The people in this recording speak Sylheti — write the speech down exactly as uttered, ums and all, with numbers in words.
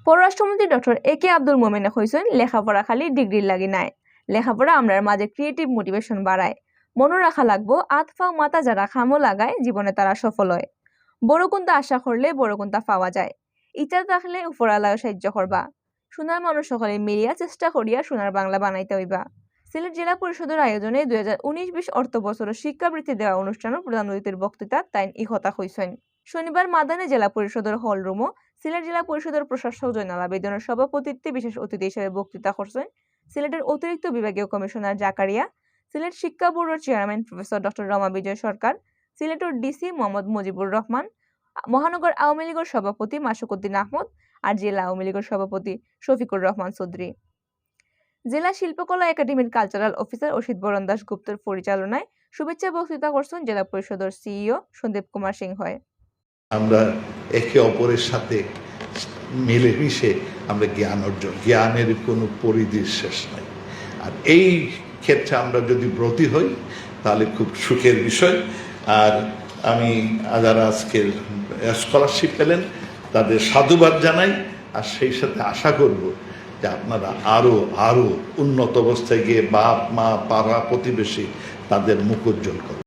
পররাষ্ট্রমন্ত্রী doctor A কে আব্দুল মোমেনে কইছইন, লেখাপড়া খালি ডিগ্রির লাগি নায়, লেখাপড়া আমরার মাঝে ক্রিয়েটিভ মোটিভেশন বাড়ায়। মনো রাখা লাগবো, আত পাও মাথা যারা কামো লাগায়, জীবনে তারা সফল হয়। বড় কুন্তা আশা করলে বড় কুন্তা পাওয়া যায়। ইচ্ছা থাকলে উপরআলায়ও সাহায্য করবা। সোনার মানুষ সকলে মিলিয়া চেষ্টা করিয়া সোনার বাংলা বানাইতে হইবা। সিলেট জেলা পরিষদর আয়োজনে দুই হাজার উনিশ বিশ অর্থ বছরর শিক্ষাবৃত্তি দেওয়া অনুষ্ঠানো প্রধান অতিথির বক্তৃতা তাইন ই কথা কইছইন। শনিবার মাদানে জেলা পরিষদর হল রুমো সিলেট জেলা পরিষদর প্রশাসক জয়নাল আবেদিনর সভাপতিত্বে বিশেষ অতিথি হিসেবে বক্তৃতা করছইন সিলেটর অতিরিক্ত বিভাগীয় কমিশনার জাকারিয়া, সিলেট শিক্ষা বোর্ডর চেয়ারম্যান প্রফেসর ডক্টর রমা বিজয় সরকার, সিলেটর ডিসি মোহাম্মদ মুজিবুর রহমান, মহানগর আওয়ামী লীগর সভাপতি মাসুকুদ্দিন আহমদ আর জেলা আওয়ামী লীগর সভাপতি শফিকুর রহমান চৌধুরী। জেলা শিল্পকলা একাডেমির কালচারাল অফিসার অসিত বরণ দাশগুপ্তর পরিচালনায় শুভেচ্ছা বক্তৃতা করছইন জেলা পরিষদর সিইও সন্দীপ কুমার সিংহয়। আমরা একে অপরের সাথে মিলেমিশে আমরা জ্ঞান অর্জন, জ্ঞানের কোনো পরিধির শেষ নাই। আর এই ক্ষেত্রে আমরা যদি ব্রতী হই, তাহলে খুব সুখের বিষয়। আর আমি যারা আজকে স্কলারশিপ পেলেন, তাদের সাধুবাদ জানাই। আর সেই সাথে আশা করব যে আপনারা আরও আরও উন্নত অবস্থায় গিয়ে বাপ মা, পাড়া প্রতিবেশী তাদের মুখ উজ্জ্বল করবেন।